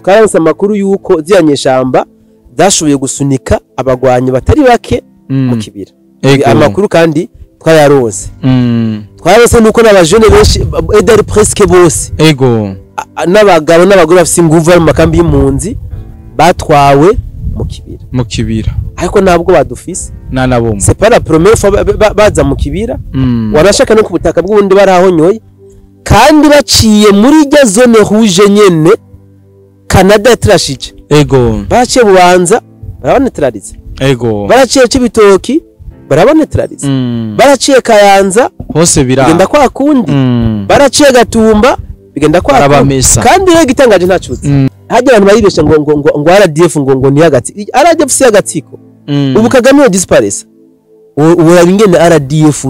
Twaronse amakuru yuko ziriya nyeshamba zashoboye gusunika abagwanyi batari bake mu kibira. Amakuru kandi twayaronse. Twaronse nuko n'abajene benshi, edari presque bose, n'abagabo n'abagore bafise inguvu bari mu makambi y'impunzi batwawe mu kibira. Mu kibira. Ariko ntabwo badufise. Nta na bumwe. C'est pas la première fois baza mu kibira. Wanashaka no ku butaka bw'ubundi barahonyoye, kandi baciye muri rya zone rouge nyene Canada yatrashije. Baciye Bubanza, barabanetralize. Baraciye Cibitoki, barabanetralize. Baraciye Kayanza, hose bira bigenda kwa kundi. Baraciye Gatumba, bigenda kwa kundi. Barabamesa. Kandi rero igitangaje ntacutse, hajya abantu baribesha ngo RDF ngo ni hagati. RDF si agatsiko. Ubu Kagame yo disparaissa, uraba ingene RDF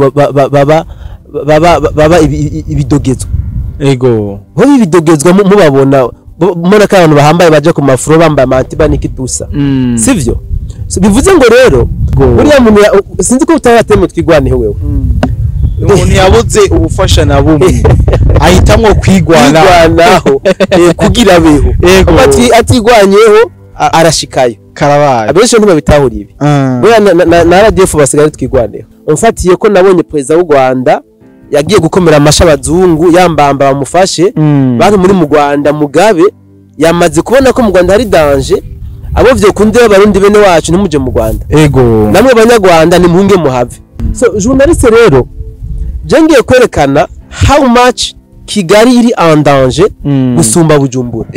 baba ibidogezwa. Ho ibidogezwa mubabona mubona ko abantu bahambaye baje ku mafuro bambaye amantiba n'ikitusa. Sivyo? So, bivuze ngo rero uriya muntu sinzi ko utaratema Twigwaneho wewe. Umuntu yabuze ubufasha na bumwe ahitamwo kwigwana. Kwigwanaho, kugira abeho. Atigwanyeho arashikayo. Karabaye. Abenshi ntibabitahura ibi. Buriya na RDF basigaye Twigwaneho. Umfatiye ko nabonye perezida w'u Rwanda yagiye gukomera amashi abazungu yambamba bamufashe. Bantu muri mu Rwanda, Mugabe yamaze kubona ko mu Rwanda hari danger. Abo vyokundira abarundi bene wacu, ntimuje mu Rwanda. Namwe banyarwanda nimuhunge muhave. So journaliste rero, je ngiye kwerekana how much Kigali iri en danger gusumba Bujumbura.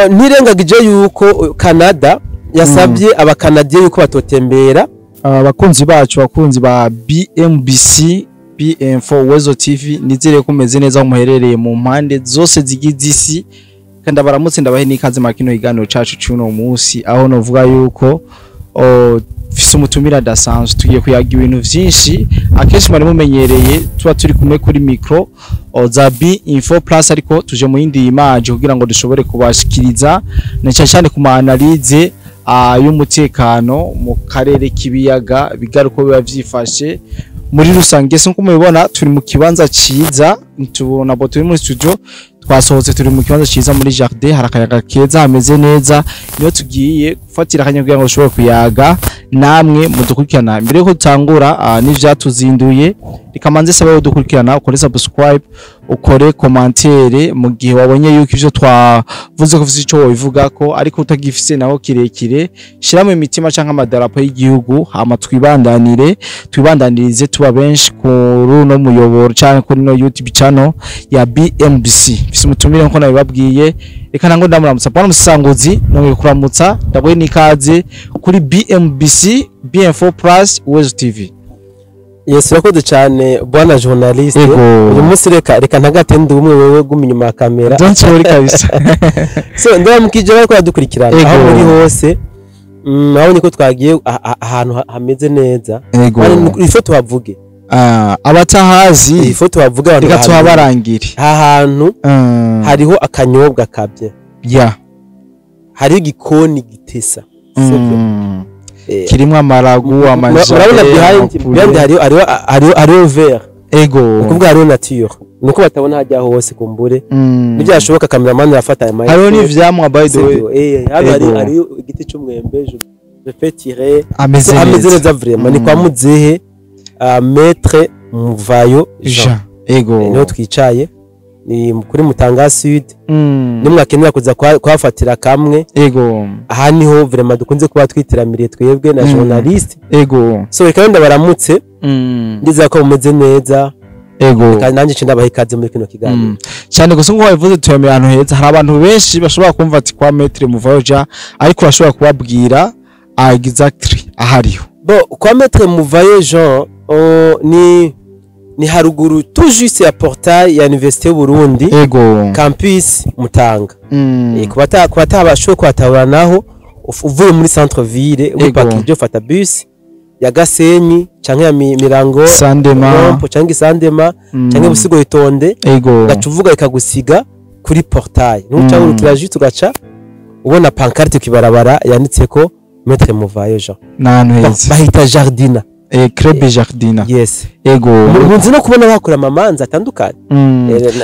Ntirengagije yuko Canada yasabye abakanadiye yuko batotembera. Abakunzi bacu, abakunzi ba BMBC BM4 Wezo TV, nizere ko umeze neza aho muherereye mu mpande zose zigize isi, kandi abaramutse, ndabahe n'ikaze muri kino kiganiro cacu c'uno munsi, aho novuga yuko mfise umutumire adasanzwe. Tugiye kuyaga ibintu vyinshi. Akenshi mwari mumenyereye tuba turi kumwe kuri micro za B Info Plus, ariko tuje mu yindi image kugira ngo dushobore kubashikiriza na cyane cyane ku ma analyse y'umutekano mu karere k'ibiyaga bigari, uko biba vyifashe muri rusange. Se nkuko mubibona, turi mu kibanza ciza. Tubona bo turi muri studio, twasohotse, turi mu kibanza ciza muri jardin, hari akayaga keza, hameze neza. Niyo tugiye gufatira akanya kugira ngo dushobore kuyaga namwe mudukurikirana. Mbere yuko dutangura n'ivyatuzinduye, reka manze sabe dukurikirana ukore subscribe, ukore commentaire mu gihe wabonye yuko ivyo twavuze ko ufise ico wobivuga ko, ariko utagifise naho kirekire, shiramo imitima canke amadarapo y'igihugu, hama twibandanire, twibandanirize tuba benshi kuri uno muyoboro canke kuri no YouTube channel ya BMBC. Mfise umutumire nko nabibabwiye, reka nango ndamuramutsa. Bwana Musanguzi, nongeye kuramutsa, ndaguhe n'ikaze kuri BMBC BM4 Plus Uwezo TV. Yes, urakoze cyane bwana journaliste. Uyu munsi reka ntagatende umwe, wewe guma inyuma ya kamera. Don't worry kabisa. So ndabamukije bariko baradukurikirana aho muri hose. Nabonye ko twagiye ahantu hameze neza. Kandi ifo tuhavuge. Ah, abatahazi, ifo tuhavuge abantu reka bahazi. Tuhabarangire. Aha hantu hariho akanyobwa kabye, hariho igikoni gitesa, sibyo? Kirimwo amaragu, amajare, Murabona behind amapure. behind hariho vert. Ukuvuga hariho nature, nuko batabona hajya hose kumbure. Ntibyashoboka, cameraman yafata aya mahirwe. Hariho n'ivyamwa, by the way. Sibyo? Hano hariho igiti c'umwembe, je peux tirer. Ameze So, ameze neza. neza vraiment. Ni kwa muzehe Maître Muvayo Jean. Jean. Niho twicaye, ni kuri Mutanga Sud. Nimwakenera kuza kuhafatira kamwe, aha niho vraiment dukunze kuba twiteramiriye twebwe na journaliste. So reka wenda baramutse. Ndizera ko mumeze neza. Kandi nanjye nce ndabaha ikaze muri kino kiganiro. Cyane gusa nk'uko wabivuze, tuyamira ahantu heza. Hari abantu benshi bashobora kumva ati kwa Maître Muvayo Jean, ariko bashobora kubabwira exactly ahariho. Bon, kwa Maître Muvayo Jean, oh, ni haruguru tout juste ya portail ya Université y'u Burundi, campus Mutanga. Kuba batabashoboye kuhatabura naho, uvuye muri centre ville, wipakije ufata bus ya Gasenyi canke ya Mirango Sandema. Rompo canke Sandema canke Busigo Itonde, ugaca uvuga ikagusiga kuri portail, nuca wurukira juste ugaca ubona pancarte kw'ibarabara yanditseko Maître Muvayo Jean. N'ahantu Bon, heza. bahita Jardina. Club Jardina. Yes. Ego. Nkunze no kubona bakora amamanza atandukanye.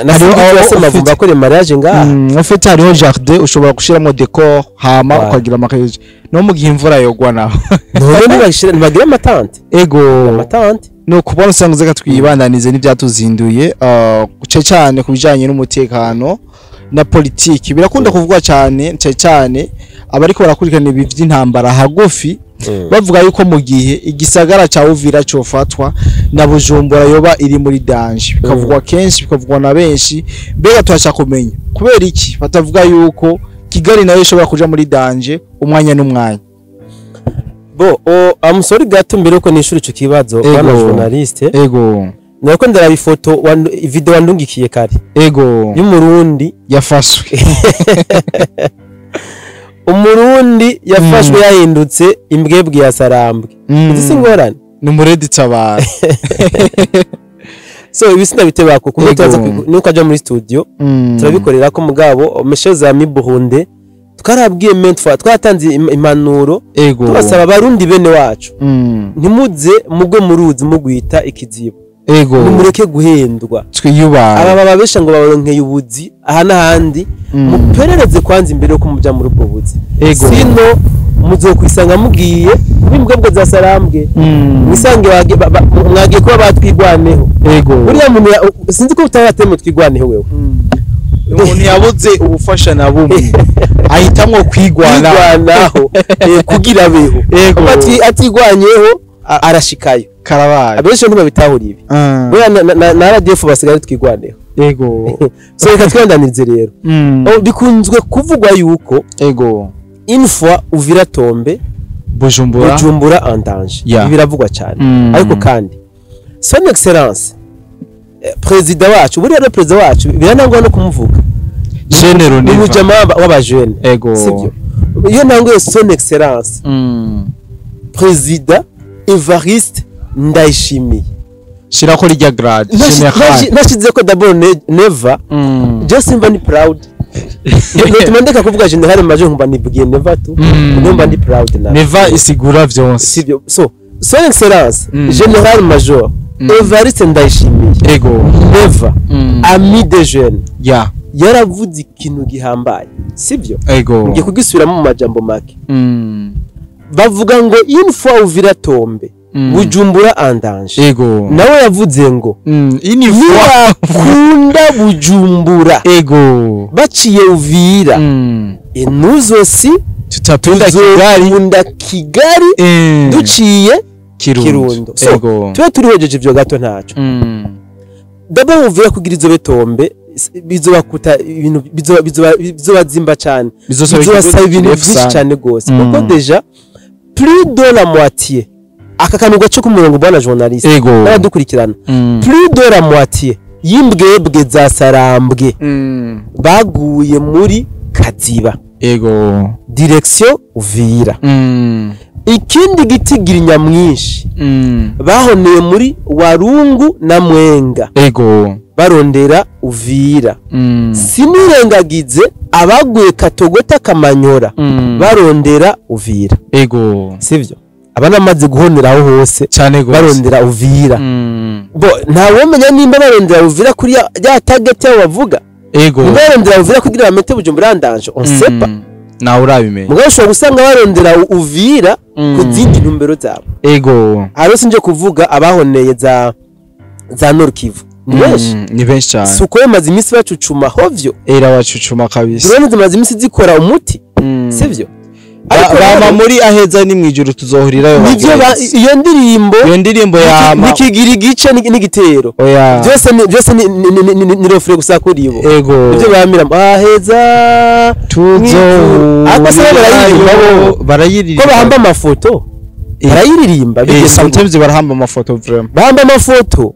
Na Hariho aho Mavumba bakora mariage ngaha. En fait hariho jardin ushobora gushiramo décor hama ukagira mariage no mu gihe imvura yogwa naho. None ntibashira, ntibagira amatante. Ego. Amatante. No kubona usanga zeka twibandanize n'ivyatuzinduye, guce cyane ku bijanye n'umutekano na politiki birakunda kuvugwa cyane cyane cyane abariko barakurikirana ibi vy'intambara hagufi, bavuga yuko mu gihe igisagara ca Uvira cofatwa na Bujumbura yoba iri muri danger, bikavugwa kenshi, bikavugwa na benshi. Mbega turashaka kumenya kubera iki batavuga yuko Kigali nayo ishobora kuja muri danger umwanya n'umwanya? Bo amusori gato mbere yuko nishura ico kibazo, bwana journaliste. Ego. Nuko ndaraba ifoto, video wandungikiye kare y'umurundi yafashwe. Umurundi yafashwe yahindutse imbwebwe ya Sarambwe. Izi si ingorane. Ni umuredi tabara. So ibi sinabitebako kuko tuza nuko aja muri studio turabikorera ko mugabo mes amis Burundi twarabwiye maintes fois, twatanze impanuro, tubasaba abarundi bene wacu, ntimuze mugwe muruzi mugwita ikiziba. Nimureke guhendwa. Twiyubahe. Aba bababesha ngo baronkeye ubuzi aha n'ahandi, muperereze kwanza imbere yo kumuja muri ubwo buzi. Sino muzokwisanga mugiye kubimbwebwe za Sarambwe. Mwisange mwagiye kuba batwigwaneho. Buriya muntu sinzi ko utaratema twigwaneho wewe. Umuntu yabuze ubufasha na bumwe ahitamwo kwigwanaho kugira beho. Atigwanyeho arashikayo. Karabaye. Abenshi ntibabitahura ibi. Buriya na RDF basigaye twigwaneho. Ego. So reka twibandanirize rero. Bikunzwe kuvugwa yuko une fois Uvira tombe, Bujumbura en danger. Ibi biravugwa cyane. Ariko kandi son excellence président wacu, buriya rero président wacu biranangwa no kumuvuga. General Neva. Umujama w'abajene. Sibyo. Iyo ntango son excellence président Evariste Ndayishimiye. Shirako rijya grade general. Nashize ko d'abord Neva. Je simba ni proud. Notuma ndeka kuvuga general major nkumva nibwiye Neva tu. Nkumva ndi proud na. Neva isigura vyonse. Sibyo. So son excellence general major Evariste Ndayishimiye. Ego. Neva ami des jeunes. Ya. Yaravuze ikintu gihambaye. Sibyo? Ego. Ngiye kugisubiramo mu majambo make. Bavuga ngo une fois Uvira tombe, Bujumbura en danger. Ego. Nawe yavuze ngo une fois kunda Bujumbura. Ego. Baciye Uvira. Et nous aussi tutapenda Kigali, kunda Kigali duciye Kirundo. So, Ego. tuba turihojeje ivyo gato ntaco. D'abord Uvira kugira izo betombe bizobakuta ibintu bizobazimba cyane. Bizosaba ibintu byinshi cyane gose. Kuko déjà plus de la moitié aka kantu gace ku murongo bwana journaliste n'abadukurikirana, plus de la moitié y'imbwebwe za Sarambwe baguye muri Kaziba. Ego. Direction Uvira. Ikindi gitigira nyamwinshi bahoneye muri Warungu na Mwenga. Ego. Barondera Uvira. Sinirengagize abaguye Katogota Kamanyora barondera Uvira. Ego. Sivyo? Abanamaze guhonera aho hose cyane gose barondera Uvira. Bo ntawomenya nimba barondera Uvira kuri ya target yabo bavuga. Ego. Barondera Uvira kugira bamete Bujumbura en danger, on sait pas. Nawe urabimenya. Mugabo ushobora gusanga barondera Uvira ku zindi ntumbero zabo. Ego. Haro sinje kuvuga abahoneye za Nord Kivu. Ni benshi. Ni benshi cyane. Suko yamaze iminsi bacucuma hovyo. Era bacucuma kabisa. Drone zimaze iminsi zikora umuti. Sivyo? Bama muri aheza ni mwijuru tuzohurirayo. Nivyo iyo ndirimbo ya nikigira igice n'igitero. Byose ni refre gusa kuri bo. Ego. Nivyo bamira aheza tuzohurirayo. Ariko se barayiririmba bo. Barayiririmba. Ko bahamba amafoto. Barayiririmba. Sometimes barahamba amafoto vraiment. Bahamba amafoto.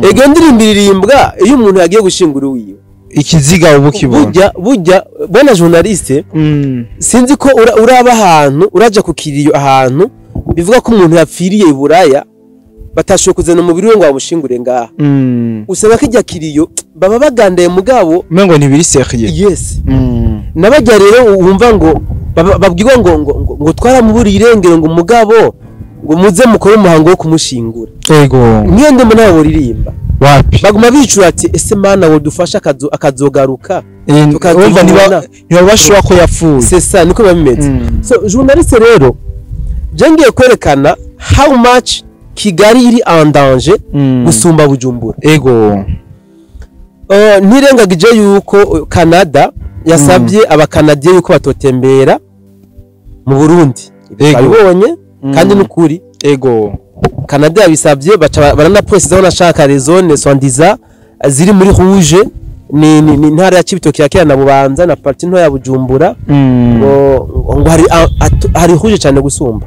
Ego ndirimbo iririmbwa iyo umuntu yagiye gushingura uwiwe. Ikiziga ubu kibona. Burya bwana journaliste, sinzi ko uraba ahantu uraja ku kiriyo ahantu bivuga ko umuntu yapfiriye i Buraya batashoboye kuzana umubiri we ngo bamushingure ngaha. Usanga kijya kiriyo baba bagandaye mugabo umengo ntibiri sérieux. Yes. Nabajya rero wumva ngo babwirwa ngo ngo ngo twaramuburiye irengero ngo mugabo Ngo muze mukore umuhango wo kumushingura. Niyo ndimo nawe buririmba. Wapi. Baguma bicura ati ese Mana wodufasha akazogaruka. Urumva niba bashobora ko yapfuye. C'est ça, niko biba bimeze. So journaliste rero, je ngiye kwerekana how much Kigali iri en danger gusumba Bujumbura. Ntirengagije yuko Canada yasabye abakanadiye yuko batotembera mu Burundi. Babibonye kandi nukuri. Canada yabisabye, baca baranapresiza nashaka les zones soi-disant ziri muri rouge, ni intara ya Cibitoke ya kera na Bubanza na partie nto ya Bujumbura, ngo hari rouge cyane gusumba.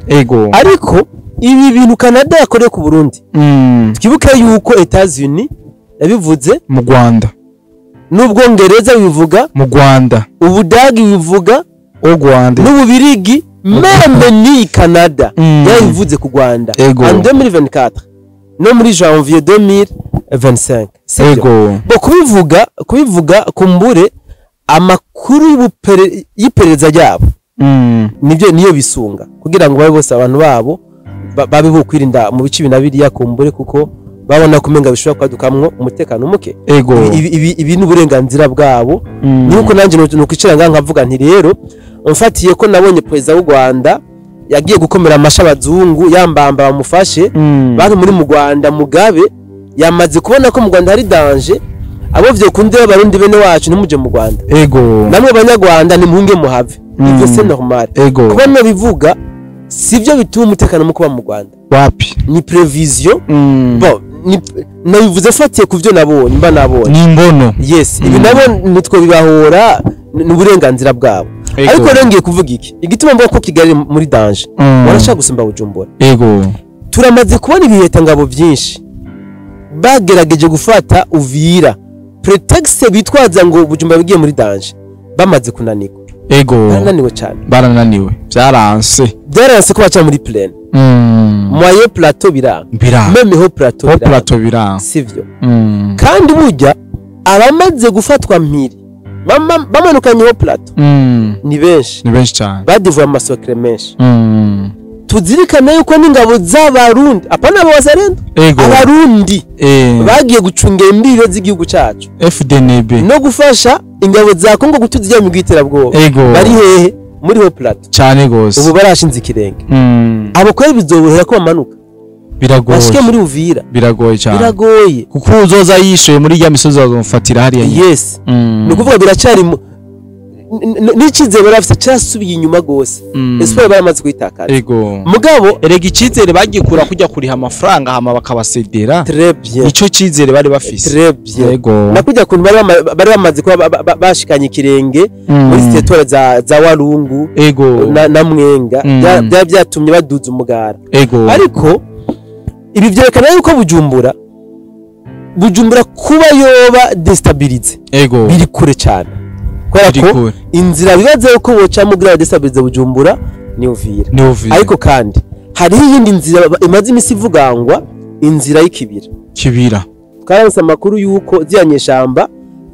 Ariko ibi bintu Canada yakoreye ku Burundi, twibuke yuko Etats-Unis yabivuze mu Rwanda, n'Ubwongereza bivuga mu Rwanda, Ubudagi bivuga u Rwanda, n'Ububirigi, même ni Canada yabivuze ku Rwanda en 2024 no muri janvier 2025. Bo kubivuga kumbure amakuru y'iperereza ryabo nibyo niyo bisunga kugira ngo babe bose abantu babo babe bokwirinda mu bice binabiriya kumbure, kuko babona kumenga bishobora kwadukamwo umutekano muke. Ibi ni uburenganzira bwabo. Nuko nanje nukwicara nga nkavuga nti rero umfatiye ko nabonye president w'u Rwanda yagiye gukomera amasha abazungu yambamba bamufashe. Bantu muri mu Rwanda, Mugabe yamaze kubona ko mu Rwanda hari danger, abo vyo kunde abarundi bene wacu ntimuje mu Rwanda. Namwe abanyarwanda nimuhunge muhave. Ivyo c'est normal. Kuba no bivuga sivyo bituma umutekano mukuba mu Rwanda. Wapi. Ni prévision. Bon, nabivuze fatiye kuvyo nabonye, mba nabonye. Ni imbono. Yes, ibi nabo nitwo bibahora, ni uburenganzira bwabo. Ariko rero ngiye kuvuga iki? Igituma mvuga ko Kigali muri danger. Warashaka gusumba Bujumbura. Turamaze kubona ibiheta ngabo byinshi bagerageje gufata Uvira. Prétexte bitwaza ngo Bujumbura bigiye muri danger. Bamaze kunanirwa. Barananiwe cyane. Barananiwe. Byaranse. Byaranse ko baca muri plaine. Moyen plateau biranga. Même haut plateau biranga. Haut plateau biranga. Sivyo. Kandi burya abamaze gufatwa mpiri bamanukanye haut plateau. Ni benshi. Ni benshi cyane. Badivuye amasokre menshi. Tuzirikane yuko n'ingabo z'abarundi, apana abazarendo, abarundi bagiye gucunga imbibe z'igihugu cyacu. FDNB. No gufasha ingabo za Kongo gutuza mu giterabwoba. Bari hehe? Muri haut plateau. Cyane gose. Ubu barashinze ikirenge. Abo ko bizobohera ko bamanuka. Biragoye. Bashike muri Uvira. Biragoye cyane. Biragoye. Kuko uzoza yishoye muri ya misozi bazomufatira hariya. Yes. Ni kuvuga biracyari n'icizere barafise cyasubiye inyuma gose. Espoir baramaze kwitakaza. Mugabo erega icizere bagikura kujya kuriha amafaranga hama bakabasedera. Très bien. Ico cizere bari bafise. Très bien. Nakujya kuntu bari bamaze kuba bashikanye ikirenge muri territoire za Walungu na Mwenga. Bya byatumye baduza umugara. Ariko ibi byerekana yuko Bujumbura kuba yoba destabilize. Biri kure cyane. Kubera ko inzira bibaze ko boca mu grade destabilize Bujumbura ni Uvira. Ariko kandi hari iyindi nzira imaze imisi ivugangwa, inzira y'ikibira. Kibira. Twaranse amakuru yuko ziyanyeshamba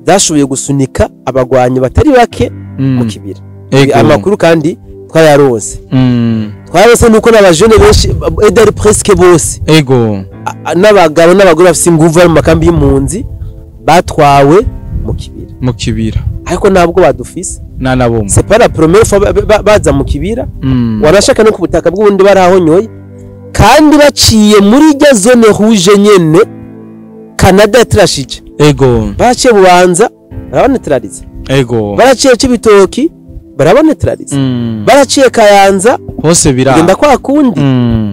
zashoboye gusunika abagwanyi batari bake mu kibira. Amakuru kandi twayaronse. Twaronse nuko n'abajene benshi edari presque bose. N'abagabo n'abagore bafise inguvu mu makambi y'impunzi batwawe mu kibira. Mu kibira. Ariko ntabwo badufise. Nanabumwe. C'est pas la première fois baza mu kibira. Wanashaka no kubutaka bw'ubundi barahonyoye. Kandi baciye muri rya zone rouge nyene Canada yatrashije. Baciye Bubanza barabanetralize. Baraciye Cibitoki barabanetralize. Baraciye Kayanza hose bira. Bigenda kwa kundi.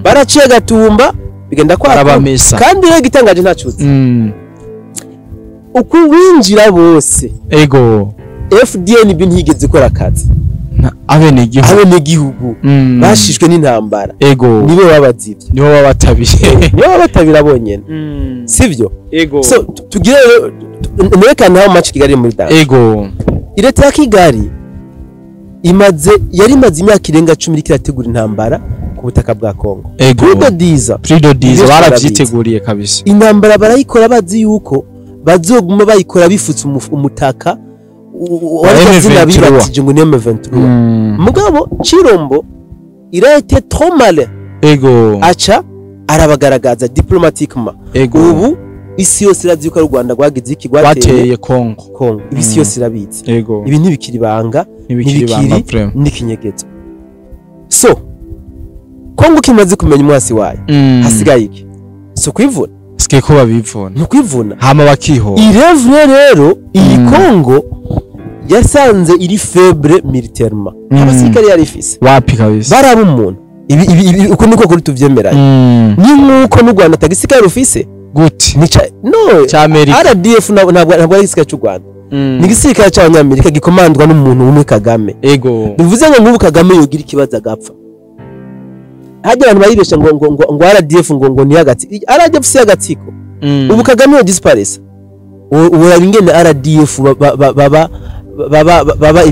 Baraciye Gatumba bigenda kwa kundi. Kandi rero gitangaje ntacutse. Uko winjira bose. FDNB ntigeze ikora akazi. Abenegihugu bashishwe n'intambara. Nibo babazivye. Nibo babatabiye. Nibo babatabira bonyene. Sivyo? So tugire nerekana how much Kigali muri danger. Ireta ya Kigali yari imaze imyaka irenga 10 iriko irategura intambara ku butaka bwa Kongo. Plus de 10 ans baravyiteguriye kabisa. Intambara barayikora bazi yuko bazoguma bayikora bifutse umutaka wari bibatije ngo ni M23. Mugabo Chirombo il a été trop malin. Ego. Aca arabagaragaza diplomatiquement. Ego. Ubu isi yose irazi yuko ari u Rwanda rwagize iki, rwateye Kongo. Kongo. Isi yose irabizi. Ego. Ibi ntibikiri banga, ntibikiri banga n'ikinyegezo. So Kongo kimaze kumenya umwasi wayo, hasigaye iki? So kwivuna. Sikiye ko babivuna. Ni kwivuna. Hama bakiho. Irevre rero iyi Kongo yasanze iri faible militairement. Abasirikare yari ifise. Wapi kabisa. Baraba umuntu. Ibi uko niko kuri tuvyemeranye. Ni nkuko n'u Rwanda tagisikare rufise. Gute? Ni no cha Amerika. RDF ntabwo ari igisirikare cy'u Rwanda. Ni igisirikare cy'Abanyamerika gikomandwa n'umuntu umwe Kagame. Ego. Bivuze ngo nk'ubu Kagame yogira ikibazo agapfa. Hajya abantu baribesha ngo ngo ngo RDF ngo ni agatsi. RDF si agatsiko. Ubu Kagame yo disparesa. Ubu ingene RDF baba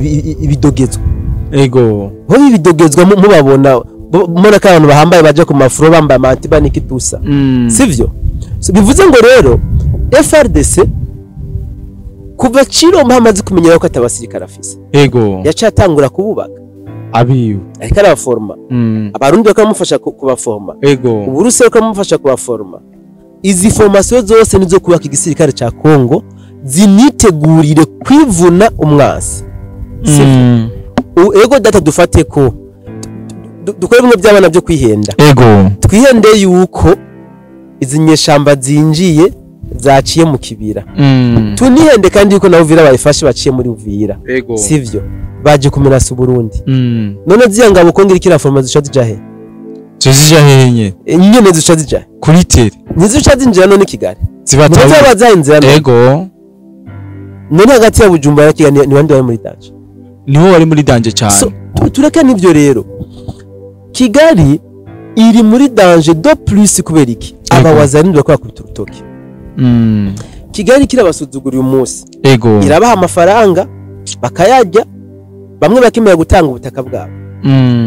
ibidogezwa. Ego. Ho ibidogezwa mubabona mubona ko abantu bahambaye baje ku mafuro bambaye amantiba n'ikitusa. Sivyo? So, bivuze ngo rero FRDC kuva Chirombo hamaze kumenyera ko atabasirikare afise. Ego. Yaciye atangura kububaka. Abiwe. Ariko arabaforma. Abarundi bakamufasha kubaforma. Ego. Uburusiya bakamufasha kubaforma. Izi formation zose nizo kubaka igisirikare ca Kongo zinitegurire kwivuna umwasi. Sivyo? Ego data dufate ko dukore bimwe by'abana byo kwihenda. Ego. Twihende yuko izi nyeshamba zinjiye zaciye mu kibira. Tunihende kandi yuko na Uvira bayifashe baciye muri Uvira. Ego. Sivyo? Baje kumenasa Burundi. None ziya ngabo Kongo irikira forma zisha zija he? Zija he nye? Nyene zisha zija. Kuri tere. Nizisha zinjira none Kigali. Zibataye. Bazainzira. Ego. None hagati ya Bujumbura na Kigali ni bande bari muri danger? Niho bari muri danger cyane. So, tureke nivyo rero. Kigali iri muri danger de plus kubera iki? Abawazarindwa kwa kubita urutoki. Kigali kirabasuzugura uyu munsi. Ego. Irabaha amafaranga bakayarya, bamwe bakemera gutanga ubutaka bwabo.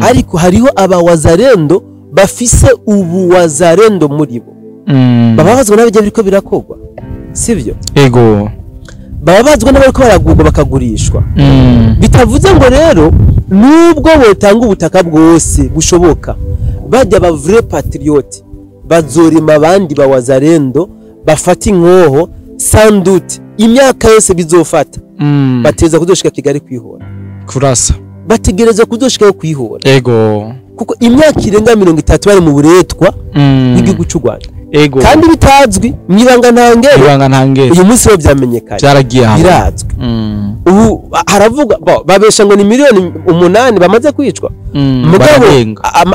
Ariko hariho abawazarendo bafise ubuwazarendo muri bo. Bababazwa n'abijya biriko birakogwa. Sivyo? Ego. Bababazwa n'abariko baragurwa bakagurishwa. Bitavuze ngo rero nubwo botanga ubutaka bwose bushoboka, bajya ba vrai patriote bazorima abandi bawazarendo bafata inkoho sans doute imyaka yose bizofata. Bateza kuzoshika Kigali kwihora. Kurasa. Bategereza kuzoshika kwihora. Ego. Kuko imyaka irenga 30 bari mu buretwa n'igihugu cy'u Rwanda. Ego. Kandi bitazwi mwibanga ntangere. Ibanga ntangere. Uyu munsi ho byamenyekanye. Byaragiye hamwe. Birazwi. Ubu haravuga babesha ngo ni miliyoni 8 bamaze kwicwa. Mugabo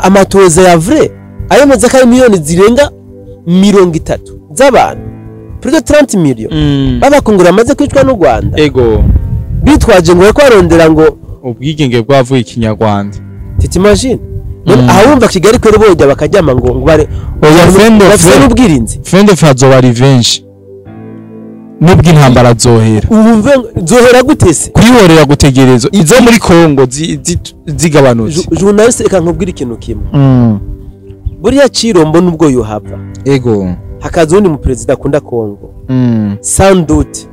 amatoza ya vrai ayo maze ko ari miliyoni zirenga 30 z'abantu. Plus de 30 millions. Babakongora amaze kwicwa n'u Rwanda. Ego. Bitwaje ngo ko arondera ngo ubwigenge bwavuye ikinyarwanda. T'imagine? Ahumva Kigali kwere bojya bakajyama ngo bare oya friend of n'ubwirinzi. Friend of azoba revenge. Nubwo intambara zohera. Urumve zohera gutese? Kwihorera gutegerezwa izo muri Kongo zigabanutse. Journaliste eka nkubwira ikintu kimwe. Buriya Chirombo nubwo yohava. Ego. Hakaza undi mu president akunda Kongo. Sans doute.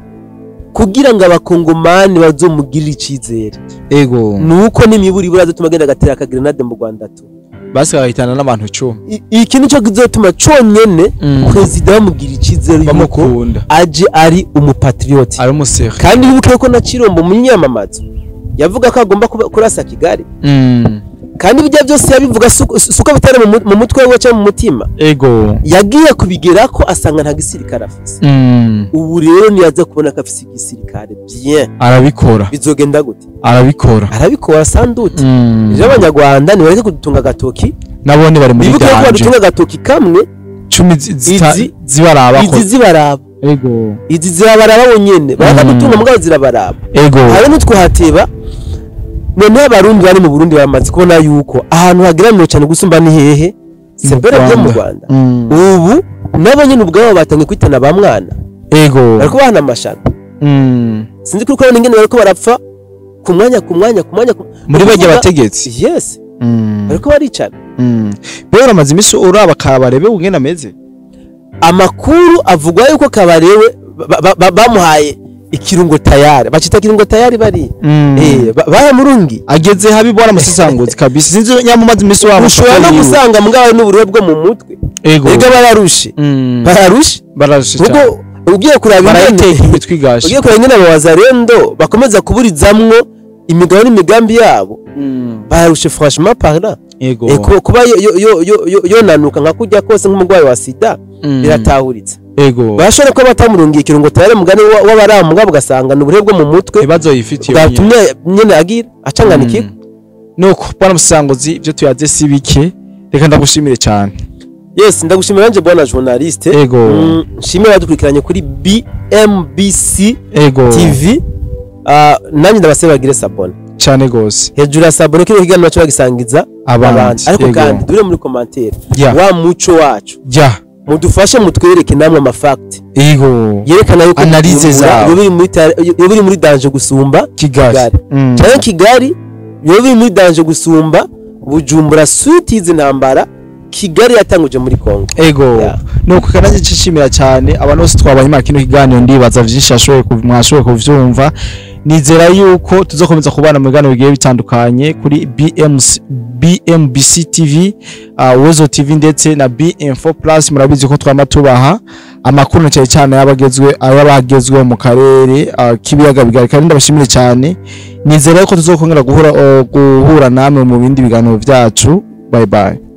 Kugira ngo abakongomani bazomugirira icizere. Ego. Nuko n'imiburi ibura azotuma agenda agatera aka grenade mu Rwanda tu. Basi bagahitana n'abantu 10. Iki nico kizotuma conyene president bamugira icizere yuko aje ari umupatriote. Ari umusere. Kandi wibuke ko na Chirombo mu nyamamazo yavuga ko agomba kurasa Kigali. Kandi bijya byose yabivuga suko bitari mu mutwe we cyangwa mu mutima. Ego. Yagiye kubigera ko asanga nta gisirikare afise. Ubu rero niyaza kubona ko afise igisirikare bien. Arabikora. Bizogenda gute? Arabikora. Arabikora sans doute. Rero abanyarwanda ni bareke kudutunga agatoki. Nabone bari muri danger. Bibuke ko badutunga agatoki kamwe 10 zibaraba ko. Izi zibaraba. Ego. Izi zirabaraba bonyene. Barakadutunga mugabo zirabaraba. Ego. Hari nutwahateba. None abarundi bari mu Burundi bamaze kubona yuko ahantu hageramiwe cyane gusumba ni hehe? Sembere byo mu Rwanda. Ubu nabo nyene ubwabo batangiye kwitana ba mwana. Ego. Bariko bahana amashano. Sinzi kuko abone ingene bariko barapfa ku mwanya ku mwanya ku mwanya muri bajya bategetsi. Yes. Bariko baricana. Bero amaze imisi uraba Kabarebe ungene ameze. Amakuru avugwa yuko Kabarewe bamuhaye Ikirungo tayari, bacita kirungo tayari bari. Bayamurungi. Ageze habi, bwana musesanguzi, kabisa. Sinzi nyamumaze imisi wa Ushobora no gusanga mugabo n'uburuhe bwo mu mutwe. Ega bararushe. Bararushe. Bararushe cyane. Kuko ugiye kuraba ingene Barayiteka imitwe igashe. Ugiye kuraba ingene abawazarendo bakomeza kuburizamwo imigabo n'imigambi yabo, bararushe, franchement parlant. Kuba yonanuka nka kurya kose nk'umurwayi wa sida, biratahuritse. Barashobora kuba batamurungiye ikirungo tayari, mugani w'abaramuga, ugasanga ni uburuhe bwo mu mutwe Ibibazo yifitiye. bwatumye nyene agira acangana ikigo. Nuko, bwana musesanguzi, ibyo tuyaze si bike. Reka ndagushimire cyane. Yes, ndagushimira nje, bwana journaliste. Nshimire abadukurikiranye kuri BMBC TV. Nanjye ndabasaba bagire s'abonner. Cyane gose. Hejuru ya s'abonner, kino kiganiro cyo bagisangiza abandi. Abandi. Ariko kandi dure muri commentaire wa muco wacu, mudufashe mutwereke namwe ama fact yerekana yuko Analyse Bujumbura zawe. yoba iri muri danger gusumba Kigali. Kigali. Cyangwa Kigali yoba iri muri danger gusumba Bujumbura, suite y'izi ntambara Kigali yatanguje muri Congo. Nuko kandi nshimira cyane abantu bose twabanye muri kino kiganiro. Ndibaza vyinshi mwashoboye kuvyumva. Nizera yuko tuzokomeza kubana mu biganiro bigiye bitandukanye kuri BMC, BMBC TV, Wezo TV ndetse na BM4 Plus. Murabizi ko twama tubaha amakuru cyane cyane ayabagezwe mu karere k'ibiyaga bigari. Kandi ndabashimire cyane. Nizera yuko tuzokongera guhura namwe mu bindi biganiro byacu. Bye bye.